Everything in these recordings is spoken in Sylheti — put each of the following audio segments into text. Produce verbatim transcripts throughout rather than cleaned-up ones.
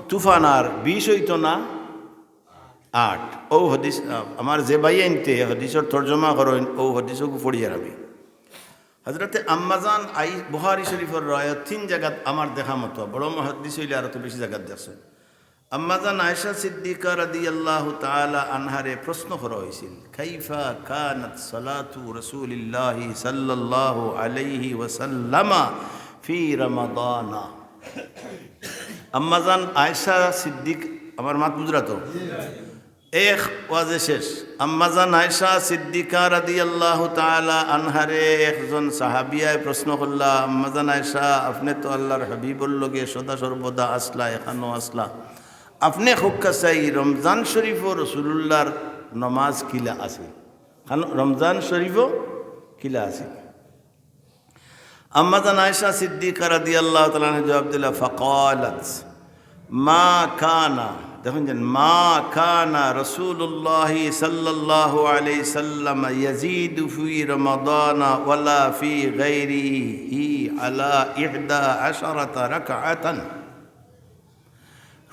তুফান আর বিশ অইতো না, আট। অউ হাদিস, আ, আমার যে ভাইয়াইন্তে হাদিসর তর্জমা করইন, অউ হাদিসগু পড়িয়ার আমি। হজরতে আম্মাজান আই-, বুখারী শরীফর রেওয়ায়ত তিন জাগাত আমার দেখা মতো, বড় মুহাদ্দিস অইলে আরো তো বেশি জাগাত দেখছইন। আম্মাজান আয়েশা সিদ্দিকা রাদিয়াল্লাহু তাআলা আনহারে প্রশ্ন করা অইছিল, "কাইফা কানাত সালাতু রাসূলিল্লাহি সাল্লাল্লাহু আলাইহি ওয়াসাল্লামা ফি রমাদানা?" আম্মাজান আয়েশা সিদ্দিক, আমার মাত বুঝরা তো? এক ওয়াজে শেষ। আম্মাজান আয়েশা সিদ্দিকা রাদিয়াল্লাহু তাআলা আনহারে একজন সাহাবিয়ায় প্রশ্ন করলা, "আম্মাজান আয়েশা, আপনে তো আল্লার হাবিবর লগে সদা সর্বদা আছলা, এখানো আছলা। আপনে কউক্কা চাই, রমজান শরীফো রসুলুল্লাহর নমাজ কিলা আছিল? খান-, রমজান শরীফো কিলা আছিল?" আম্মাজান আয়েশা সিদ্দিকা রাদিয়াল্লাহু তাআলা আনহা জবাব দিলা, ফাকালাত, "মা কানা", দেখইন যেন, "মা কানা রাসূলুল্লাহি সাল্লাল্লাহু আলাইহি সাল্লাম ইয়াজিদু ফি রমাদানা ওয়ালা ফি গায়রিহি আলা ইহদা আশারাতা রাকাআতান।"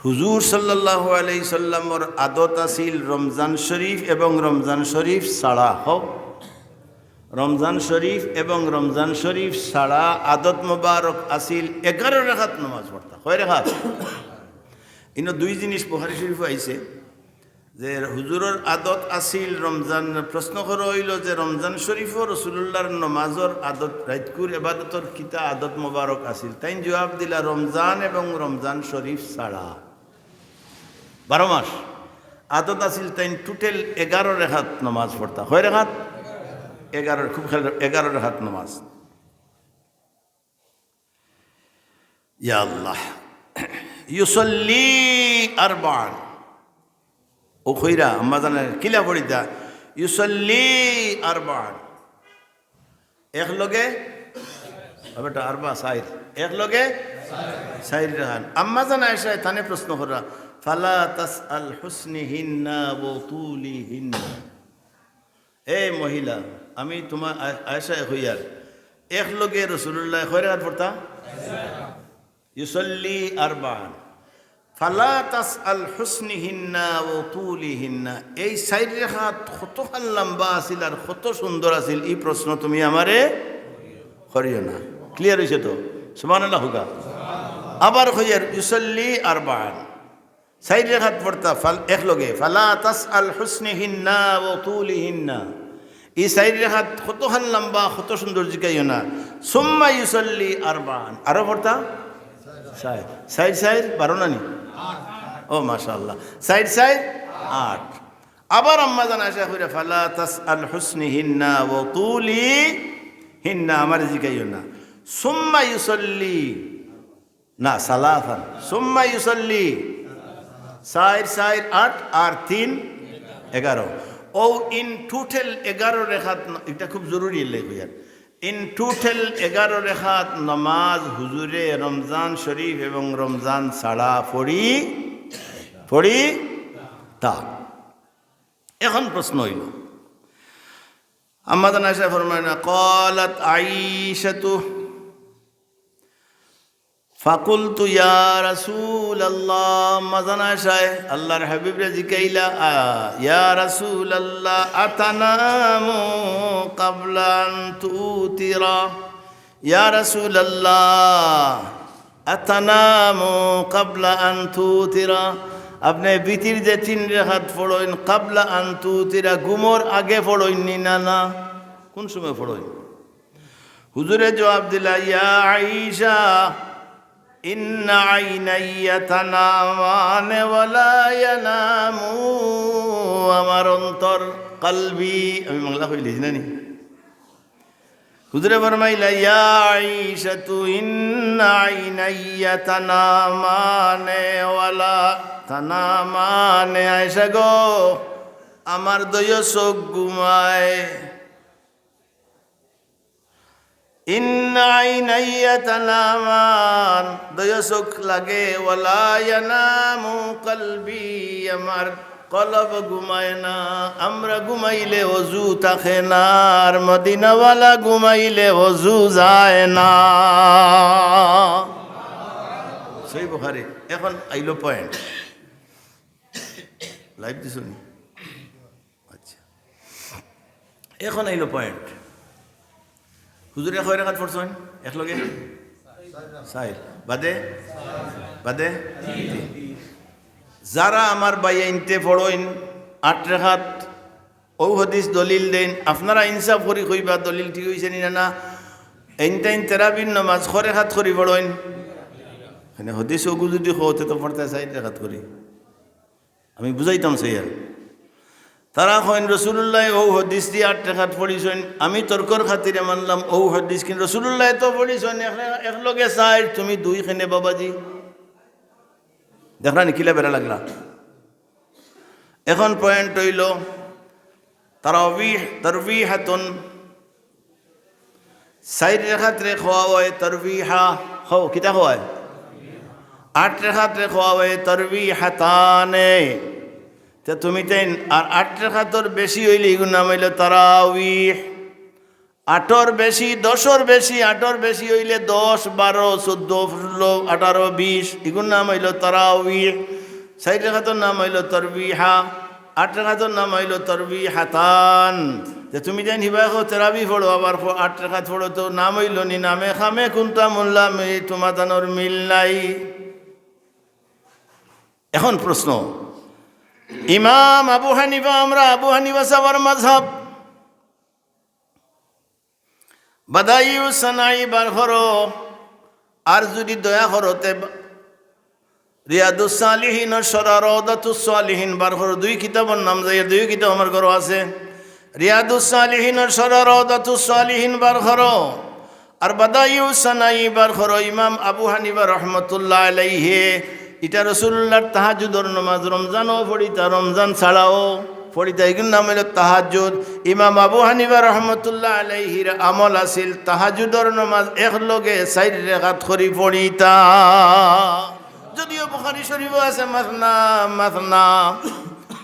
হুজুর সাল্লাল্লাহু আলাইহি সাল্লামর আদত আছিল রমজান শরীফ এবং রমজান শরীফ ছাড়া, হক, রমজান শরীফ এবং রমজান শরীফ ছাড়া আদত মোবারক আছিল এগারো রেখাত নমাজ পড়তা। কয় রেখাত? ইনো দুই জিনিস বুখারী শরীফো আইছে যে হুজুরর আদত আছিল রমজান, প্রশ্ন করা অইলো যে রমজান শরীফো রসুলুল্লাহর নমাজর আদত, রাইতকুর এবাদতর কিতা আদত মোবারক আছিল? তাইন জবাব দিলা, "রমজান এবং রমজান শরীফ ছাড়া।" বারো মাস আদত আছিল তাইন total এগারো রেখাত নমাজ পড়তা। কয় রেখাত? এগারো, খুব খেয়াল, এগারো রেখাত নমাজ। ইয়া আল্লাহ। ইউসাল্লি আরবান। অউ কইরা, আম্মাজানে কিলা পড়িতা? ইউসাল্লি আরবান। এক লগে, আ বেটা, আরবা চাইর। এক লগে চাইর রেখাত। আম্মাজান আয়েশায় তানে প্রশ্ন কররা, "ফালা তাসআল হুসনিহিন্না ওয়া তুলিহিন্না।" এ মহিলা, আমি তুমার আ-, আয়েশায় কইয়ার, এক লগে রসুলুল্লায় কয় রেখাত পড়তা? ইউসাল্লি আরবান। ফালা তাসআল হুসনিহিন্না ওয়া তুলিহিন্না। এই চাইর রেখাত কতখান লম্বা আছিল আর কত সুন্দর আছিল, ই প্রশ্ন তুমি আমারে করিও না। Clear অইছে তো? সুবহানাল্লাহ কউক্কা। আবার কইয়ার, ইউসাল্লি আরবান। চাইর রেখাত পড়তা ফাল-, এক লগে, "ফালা তাসআল হুসনিহিন্না ওয়া তুলিহিন্না।" ই চাইর রেখাত কতখান লম্বা, কত সুন্দর জিকাইও না। সুম্মা ইউসাল্লি আরবান। আরো পড়তা? চাইর। চাইর চাইর বারো না নি? ও মাশাআল্লাহ। চাইর চাইর আট। আবার আম্মাজান আয়েশায় কইরা, "ফালা তাসআল হুসনিহিন্না ওয়া তুলিহিন্না", আমারে জিকাইও না। সুম্মা ইউসাল্লি না, সালাসান। সুম্মা ইউসাল্লি। চাইর চাইর আট আর তিন এগারো। অউ in total এগারো রেখাত ন-, ইটা খুব জরুরি, এর লাগি কইয়ার। In total এগারো রেখাত নমাজ হুজুরে রমজান শরীফ এবং রমজান ছাড়া পড়ি, পড়িতা। এখন প্রশ্ন অইলো, আম্মাজান আয়েশায় ফরমাইন না, ক্বালাত আয়েশাতু, ফাকুলতু ইয়া রাসূলাল্লাহ, আম্মাজান আয়েশায় আল্লাহর হাবিবরে জিকাইলা, আ, ইয়া রাসূলাল্লাহ, আতানামু ক্বাবলা আন তুতিরা? ইয়া রাসূলাল্লাহ, আতানামু ক্বাবলা আন তুতিরা? আপনে বিতির যে তিন রেখাত পড়ইন, ক্বাবলা আন তুতিরা, ঘুমর আগে পড়ইন নি না, না? কুন সময় পড়ইন? হুজুরে জবাব দিলা, ইয়া আয়েশা, ইন্না আইনাইয়া তানামানে ওয়ালা ইয়ানামু, আমার অন্তর, কলবি, আমি বাংলা কইলিছি না নি? হুজুরে ফরমাইলা, ইয়া আয়েশাতু, ইন্না আইনাইয়া তানামানে ওয়ালা তানামানে, আয়েশা গো, আমার দুইও চউখ ঘুমায়। ইন্না আইনাইয়া তানামান, দুইও চউখ লাগে, ওয়ালা ইয়ানামু কলবি, আমার কলব ঘুমায় না। আমরা ঘুমাইলে অজু থাকে না, আর মদিনাওয়ালা ঘুমাইলে অজু যায় না। সহিহ বুখারী। এখন আইলো পয়েন্ট। লাইভ দিছো নি? আচ্ছা, এখন আইলো পয়েন্ট। হুজুরে কয় রেখাত পড়ছইন একলগে? চাইর। বাদে? বাদে? তিন। যারা আমার ভাইয়াইন্তে পড়ইন আট রেখাত, অউ হাদিস দলিল দেইন, আপনারা ইনসাফ করি কইবা দলিল ঠিক অইছে নি না? না, এইন তাইন তেরাবির নামাজ কয় রেখাত করি পড়ইন? মানে হাদিস অগু যুদি কও তে তো পড়তা চাইর রেখাত করি। আমি বুঝাইতাম চাইয়ার। তারা কইন, "রসুলুল্লায় অউ হাদিস দি আট রেখাত পড়ছইন, আমি তর্কর খাতিরে মানলাম অউ হাদিস, কিন্তু রসুলুল্লায় তো পড়ছইন এক-, একলগে চাইর, তুমি দুই কেনে বাবাজি?" দেখরা নি কিলা বেড়া লাগলা? এখন পয়েন্ট অইলো, তারাবিহ, তারবিহাতুন, চাইর রেখাতরে কওয়া অয় তারবিহা। কও, কিতা কওয়া অয়? আট রেখাতরে কওয়া অয় তারবিহাতানে। তে তুমি তাইন আর আট রেখাতর বেশি অইলে ইগুর নাম অইলো তারাবিহ। আটর বেশি, দশর বেশি, আটর বেশি অইলে দশ, বারো, চৌদ্দ, ষোলো, আঠারো, বিশ, ইগুর নাম অইলো তারাবিহ। চাইর রেখাতর নাম অইলো তারবিহা, আট রেখাতর নাম অইলো তারবিহাতান। তে তুমি যেন হিবায় কও তেরাবি পড়ো, আবার প-, আট রেখাত পড়ো, তো নাম অইলো নি? নামে কামে কুন্তা মুল্লা মি-, তুমাতানোর মিল নাই। এখন প্রশ্ন, ইমাম আবু হানিফা, আমরা আবু হানিফা সাবার মাযহাব, বাদাইউ সানাই বার করো, আর যুদি দয়া করো তে রিয়াদুস সালিহিনর শরা রওদাতুস সালিহিন বার করো। দুই কিতাবর নাম যাই, দুই কিতাব আমার ঘরো আছে। রিয়াদুস সালিহিনর শরা রওদাতুস সালিহিন বার করো, আর বাদাইউ সানাই বার করো। ইমাম আবু হানিফা রহমতুল্লাহ আলাইহি, ইটা রসুলুল্লাহর তাহাজ্জুদর নামাজ, রমজানও পড়িতা, রমজান ছাড়াও পড়িতা, ইগুর নাম অইলো তাহাজ্জুদ। ইমাম আবু হানিফা রহমতুল্লাহ আলাইহির আমল আছিল তাহাজ্জুদর নামাজ একলগে চাইর রেখাত করি পড়িতা। যদিও বুখারী শরীফও আছে মাসনা মাসনা,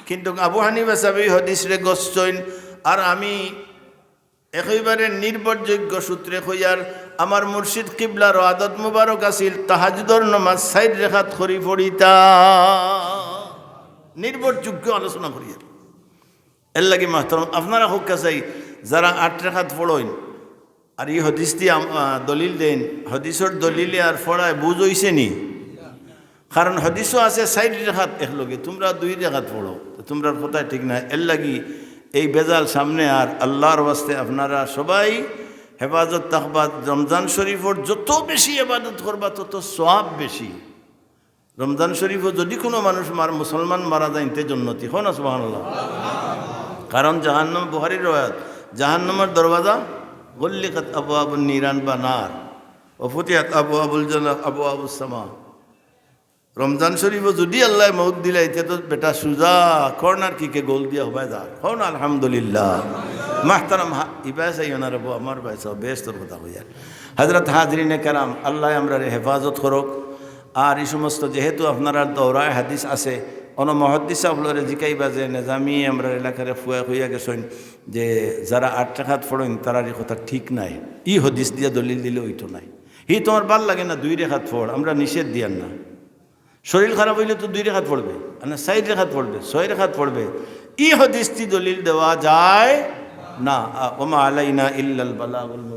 কিন্তু আবু হানিফা সাবে ই হাদিসরে গছছইন। আর আমি একেবারে নির্ভরযোগ্য সূত্রে কইয়ার, আমার মুর্শিদ কিবলার আদত মুবারক আছিল তাহাজ্জুদর নামাজ চাইর রেখাত করি পড়িতা। নির্ভরযোগ্য আলোচনা করিয়ার। এরলাগি মাহতারাম, আপনারা কউক্কা চাই, যারা আট রেখাত পড়ইন, আর ই হাদিস দি আম-, আ, দলিল দেইন, হাদিসর দলিলে আর পড়ায় বুঝ অইছে নি? কারণ হাদিসও আছে চাইর রেখাত একলগে, তুমরা দুই রেখাত পড়ো, তো তুমরার কথা ঠিক নায়। এরলাগি এই বেজাল সামনে আর আল্লাহর ওয়াস্তে আপনারা সবাই হেফাজত থাকবা। রমজান শরীফর যত বেশি ইবাদত করবা, তত সওয়াব বেশি। রমজান শরীফো যুদি কুনু মানুষ মার-, মুসলমান মারা যাইন, তে জন্নতি। কও না সুবহানাল্লাহ। কারণ জাহান্নাম, বুখারীর রেওয়ায়াত, জাহান্নামর দরওয়াজা গুল্লিকাত আবওয়াবুন নিরান বা নার, ওয়া ফুতিহাত আবওয়াবুল জান্নাহ, আবওয়াবুস সামা। রমজান শরীফো যুদি আল্লায় মউত দিলাইতে তো বেটা সুজা কর্নার কিকে গোল দিয়া হবায় যার। কও না আলহামদুলিল্লাহ। মাহতারাম হা-, ইবায় চাইও না রে বউ, আমার ভাই সাহেব, বেহেস্তর কথা কইয়ার। হযরত হাজিরিনে কেরাম, আল্লায় আমরারে হেফাজত করউক। আর ই সমস্ত যেহেতু আপনারার দৌরায়ে হাদিস আছে, অনো মুহাদ্দিস সাহেব অকলরে জিকাইবা যে নিজামী আমরার এলাকারে ফুয়া কইয়া গেছইন যে যারা আট রেখাত পড়ইন তারার ই কথা ঠিক নায়, ই হাদিস দিয়া দলিল দিলে অইতো নায়। হি তুমার ভালা লাগে না, দুই রেখাত পড়, আমরা নিষেধ দিয়ার না। শরীর খারাপ অইলে তো দুই রেখাত পড়বে, আর না চাইর রেখাত পড়বে, ছয় রেখাত পড়বে। ই হাদিস দি দলিল দেওয়া যায় না। আ, ওমা আলাইনা ইল্লাল বালাগুল মুবিন।